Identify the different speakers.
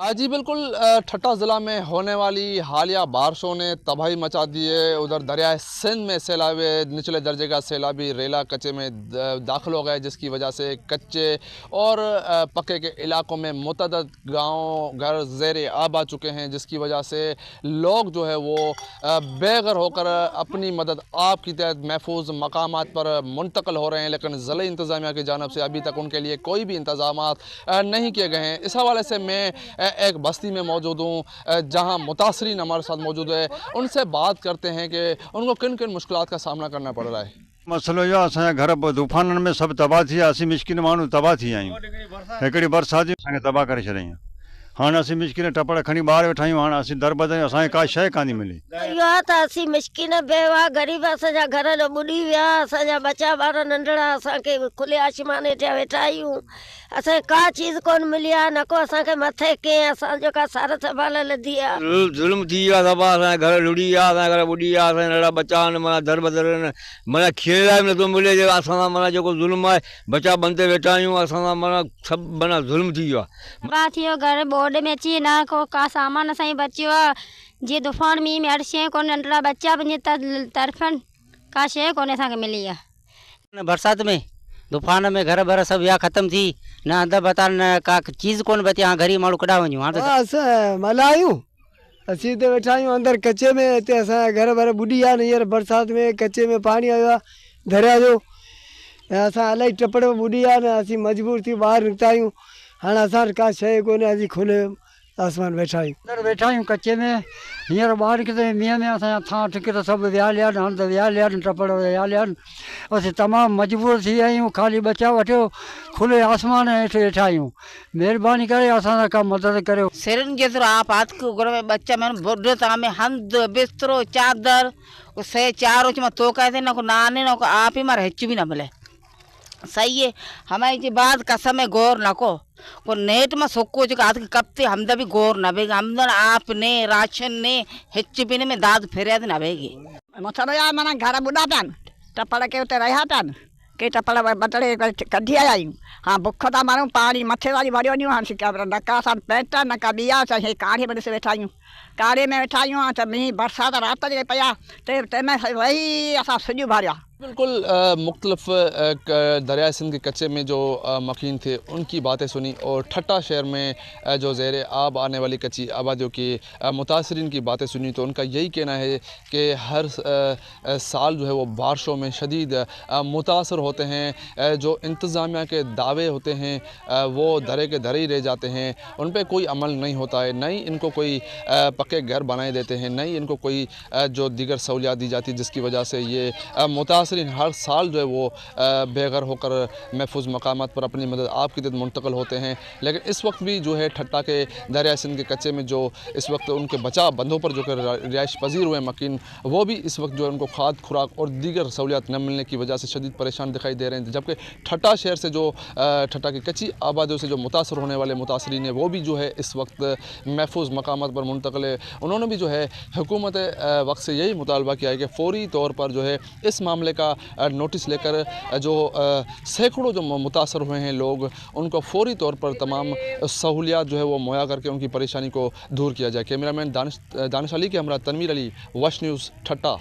Speaker 1: जी बिल्कुल, ठट्टा ज़िला में होने वाली हालिया बारिशों ने तबाही मचा दी है। उधर दरिया सिंध में सैलाब, निचले दर्जे का सैलाबी रेला कच्चे में दाखिल हो गया, जिसकी वजह से कच्चे और पक्के के इलाकों में मुतअद्दिद गांव घर ज़ेर आब आ चुके हैं, जिसकी वजह से लोग जो है वो बेघर होकर अपनी मदद आप की तहत महफूज मकामात पर मुंतकिल हो रहे हैं, लेकिन ज़िले इंतज़ामिया की जानिब से अभी तक उनके लिए कोई भी इंतजाम नहीं किए गए हैं। इस हवाले से मैं एक बस्ती में मौजूद हूँ, जहाँ मुतासरीन हमारे साथ मौजूद है, उनसे बात करते हैं कि उनको किन किन मुश्किलात का सामना करना पड़ रहा है।
Speaker 2: मसइलो इहो आहे, असांजा घर तूफ़ाननि में सभु तबाह थी विया, असीं मिसकिन माण्हू तबाह थी विया आहियूं। हिकिड़ी बरसाति असांखे तबाह करे छॾियईं। हाणे असीं मिसकिन टपड़ खणी ॿाहिरि वेठा आहियूं, हाणे असीं दरबदर आहियूं, असांखे का शइ कान थी मिले।
Speaker 3: इहो आहे त असीं मिसकिन बेवा ग़रीब, असांजा घर ॿुॾी विया, असांजा बच्चा ॿार नंढड़ा, असांखे खुले आसमान हेठियां वेठा आहियूं। असांखे का चीज़ कोन मिली आहे, न को असांखे मथे कंहिं असांजो का सार संभाल लधी आहे।
Speaker 4: ज़ुल्म थी वियो आहे, सफ़ा असांजा घर लुड़ी विया, असांजा घर ॿुॾी विया, असांजा नंढड़ा बच्चा आहिनि, माना दरबदर आहिनि, माना खीर लाइ बि नथो मिले। असां सां माना जेको ज़ुल्म आहे, बच्चा बंद ते वेठा आहियूं, असां सां माना सभु माना ज़ुल्म थी वियो आहे।
Speaker 5: तबाह थी वियो घर, ॿोॾ में अची न को का सामान असांजो बचियो आहे। जीअं तूफ़ान मींहुं में हर शइ कोन, नंढड़ा बच्चा बि तरफनि, का शइ कोन असांखे मिली आहे।
Speaker 6: बरसात में तूफ़ान में घर बर सभु विया ख़तमु थी, न अंध बता न का चीज़ कोन बची। हाणे ग़रीब माण्हू केॾां वञूं? हाणे त
Speaker 7: असां मल्हा आहियूं, असीं हिते वेठा आहियूं अंदरि कच्चे में। हिते असांजा घर बर ॿुॾी विया आहिनि। हींअर बरसाति में कच्चे में पाणी आयो आहे दरिया जो, ऐं असां इलाही टपड़ में ॿुॾी विया आहिनि। असीं मजबूर थी ॿाहिरि निकिता आहियूं। हाणे असां वटि का शइ कोन्हे, असीं खुले आसमान वेठा आहियूं।
Speaker 8: अंदरि वेठा आहियूं कच्चे में। हींअर ॿाहिरि निकिते मींहं में असांजा थां ठिक त सभु विया हलिया आहिनि, हंधु विया हलिया आहिनि, टपड़ विया हलिया आहिनि। असीं तमामु मजबूर थी विया आहियूं। ख़ाली बच्चा वठियो खुले आसमान हेठि वेठा आहियूं। महिरबानी करे असां सां का मदद करियो।
Speaker 9: सिरनि जेतिरो आप हाथ को घर में बच्चा में बुढ़ ता में हंध बिस्तरो चादर से चारों में तो कहते ना को नाने ना को आप ही मारे हिच भी ना मिले। सही है, हमारी जी बात कसम है गौर ना को नेट में सुक्को जो हाथ के कपते हमदा भी गौर ना बेग हमदा आप ने राशन ने हिच भी ने में दाद फिरिया ना बेगी।
Speaker 10: मसलो आहे माना घर ॿुॾा पिया आहिनि, टपड़ के उते रहिया पिया आहिनि, के टपड़ बदले कढी आया आहियूं। हा बुख था मारूं, पाणी मथे वारी भरियो वञूं। हाणे न का असां पैंट न का ॿी आहे, असां काढ़े में ॾिसे वेठा आहियूं, काढ़े में वेठा आहियूं। त मींहुं बरसाति राति जे पिया तंहिंमें वही असां सुॼ भरिया।
Speaker 1: बिल्कुल, मुख्तलिफ दरिया सिंध के कच्चे में जो मकीन थे उनकी बातें सुनी और ठट्टा शहर में जो ज़ेर आब आने वाली कच्ची आबादियों की मुतासरीन की बातें सुनी, तो उनका यही कहना है कि हर साल जो है वो बारिशों में शदीद मुतासर होते हैं। जो इंतज़ामिया के दावे होते हैं वो धरे के धरे ही रह जाते हैं, उन पर कोई अमल नहीं होता है, न ही इनको कोई पक्के घर बनाए देते हैं, न ही इनको कोई जो दीगर सहूलियात दी जाती, जिसकी वजह से ये मुतासरीन हर साल जो है वो बेघर होकर महफूज मकामात पर अपनी मदद आप की तहत मुंतकिल होते हैं। लेकिन इस वक्त भी जो है ठट्टा के दरिया सिंध के कच्चे में जो इस वक्त उनके बचाव बंदों पर जो कि रिहाइश पजीर हुए मकीन, वो भी इस वक्त जो है उनको खाद खुराक और दीगर सहूलियात न मिलने की वजह से शदीद परेशान दिखाई दे रहे हैं। जबकि ठट्टा शहर से जो ठट्टा की कच्ची आबादियों से जो मुतासर होने वाले मुतासरीन हैं वो भी जो है इस वक्त महफूज मकामात पर मुंतकिल है। उन्होंने भी जो है हुकूमत वक्त से यही मुतालबा किया है कि फ़ौरी तौर पर जो है इस मामले का नोटिस लेकर जो सैकड़ों जो मुतासर हुए हैं लोग, उनको फ़ौरी तौर पर तमाम सहूलियात जो है वो मुहैया करके उनकी परेशानी को दूर किया जाए। कैमरामैन दानिश अली के हमरा तनवीर अली, वश न्यूज़, ठट्टा।